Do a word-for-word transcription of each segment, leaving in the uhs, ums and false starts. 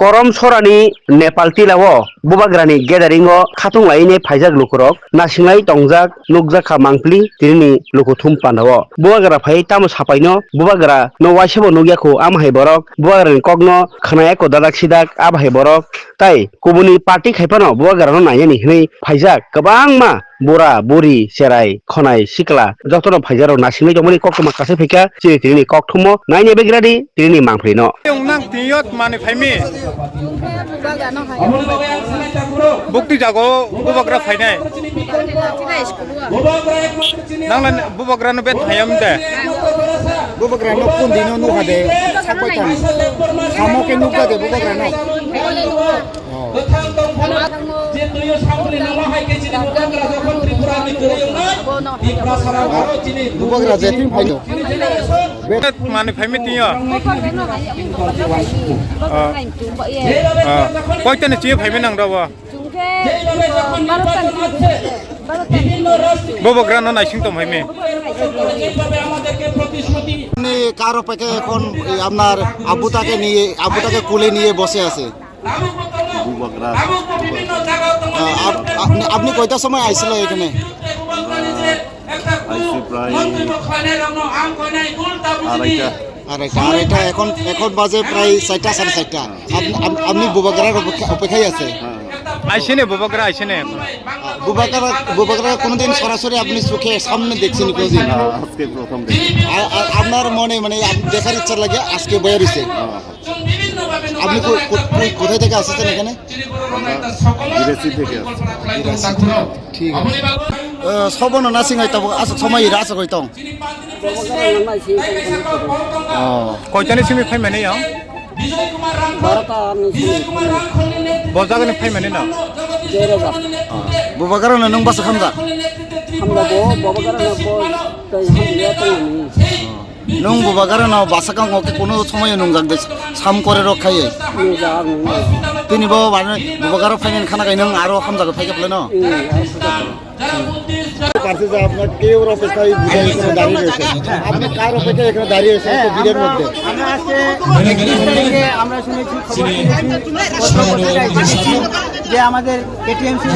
Korom sorani Nepal tilao bubagrani gathering o khatung laini phaijak lukurok nasinglai tongjak nukjakha mangpili tinini lukuthum pandao. Bubagra phai tamo sapaino bubagra no waisabo nukya khu, amo hai borok bubagrani kokno khnaya ko dadak sidak, abo hai borok tai kubuni party khai phano bubagrano nainani hinwi phaijak kwbangma. Bura, buri, cherai, khonai, sikla, jotono phaijarok naisingwi tongmani koktwma kasai phaikha, chini tinini kokthumo naina begradi tinini mangphrino. Nang tiyot mani phaimi. Bukti jago bubagra phainai. Nangla bubagrano bet hayam de. Bubagrano kundino nukha de, sakbai tang. Samo ke nukha de bubagrano. Kwthang tongphano je tuyo sakni nangma hai khe chini bubagra jokhon Tripura ni kwrwi wngnai, Tiprasa rok aro chini Bubagra je tin phaino. Mani phaimi tiyo. Koitani chiyo phaimi nang dawa. Bubagra no naising tong phaimi. Ni karo peke এখন আপনার আব্বু তাকে নিয়ে আব্বু তাকে কোলে নিয়ে বসে আছে। বুবাগ্রা। আহ, আপ-, আপনি, আপনি কয়টার সময় আইছিলেন এখানে? আমরা আইছি প্রায় আড়াইটা। আড়াইটা, আড়াইটা, এখন, এখন বাজে প্রায় চারটা, সাড়ে চারটা। আপনি, আপ-, আপনি বুবাগ্রার অপেক্ষা-, অপেক্ষায় আছে? হ্যাঁ। আইসেনে বুবাগ্রা, আইসেনে এখন। বুবাগ্রা, বুবাগ্রা কোনোদিন সরাসরি আপনি চোখে সামনে দেখছেন কোনোদিন? না, আজকে প্রথম দেখছি। আর, আর আপনার মনে মানে আপ-, দেখার ইচ্ছা লাগে আজকে বইয়া রয়েছে? হ্যাঁ। আপনি কো-, কো-, কো-, কোথায় থেকে আসছেন এখানে? আমরা বিরাশি থেকে আসছি। বিরাশি। ঠিক আছে। আহ, সবন না সিংহাই তব আসুক সময় রা আসুক হইতং। Oh, koitani simi phaimani yang? Barota ni simi. Bo jagani phaimani na? Jerega. Ah, bubagarano nung basa khamjak? Hamjago, bubagarano bo tei hamya tongmani. Nung bubagarano basa kang oke kono somoyo nungjak de sam kore rok khaye. Nungjak, nungjak. Tini bo bani bubagaro phainani khana kai nung aro hamjago phai kapleno. Hmm, aro hamjago. পারছে যে আপনার কেউর অপেক্ষায় বিদায় এখানে দাঁড়িয়ে রয়েছে। আপনি কার অপেক্ষায় এখানে দাঁড়িয়ে রয়েছেন এই ভিড়ের মধ্যে? আমরা আজকে একত্রিশ তারিখে আমরা শুনেছি, খবর শুনেছি, পত্র পত্রিকায় দেখেছি যে আমাদের কেটিএমসি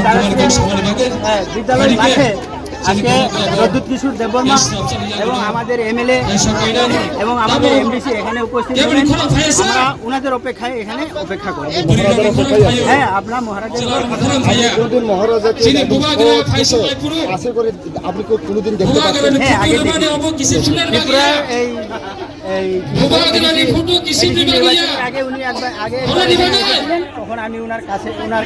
বিদ্যালয় মাঠে আজকে প্রদ্যুৎ কিশোর দেববর্মা এবং আমাদের এমএলএ এবং আমাদের এমডিসি এখানে উপস্থিত হলেন। আমরা ওনাদের অপেক্ষায় এখানে অপেক্ষা করি। মহারাজার অপেক্ষায় আছে। হ্যাঁ, আমরা মহারাজার অপেক্ষায় আছি। কোনোদিন মহারাজাকে চিনি এরকম বুবাগ্রা খাইছে সশস্ত্র পাইপুরু। আশা করি আপনি কো-, কোনোদিন দেখতে পাচ্ছেন? হ্যাঁ, আগে দেখেছি। ত্রিপুরা এই, এই এডিসি নির্বাচনের আগে উনি একবার, আগে একবার এখানে এসেছিলেন, তখন আমি ওনার কাছে, ওনার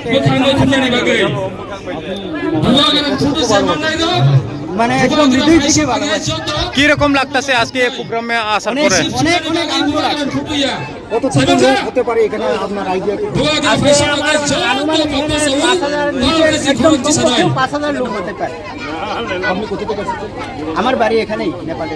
মানে একদম হৃদয় থেকে ভালোবাসি। কিরকম লাগতেছে আজকে এই প্রোগ্রামে আসার অনেক, পরে? অনেক, অনেক আনন্দ লাগছে। কতটুকু লোক হতে পারে এখানে আপনার আইডিয়া? আজকে আমার আনুমানিক এখানে পাঁচ হাজার নিচে, একদম কমপক্ষেও পাঁচ হাজার লোক হতে পারে। আপনি কোথা থেকে এসেছেন? আমার বাড়ি এখানেই, নেপালে।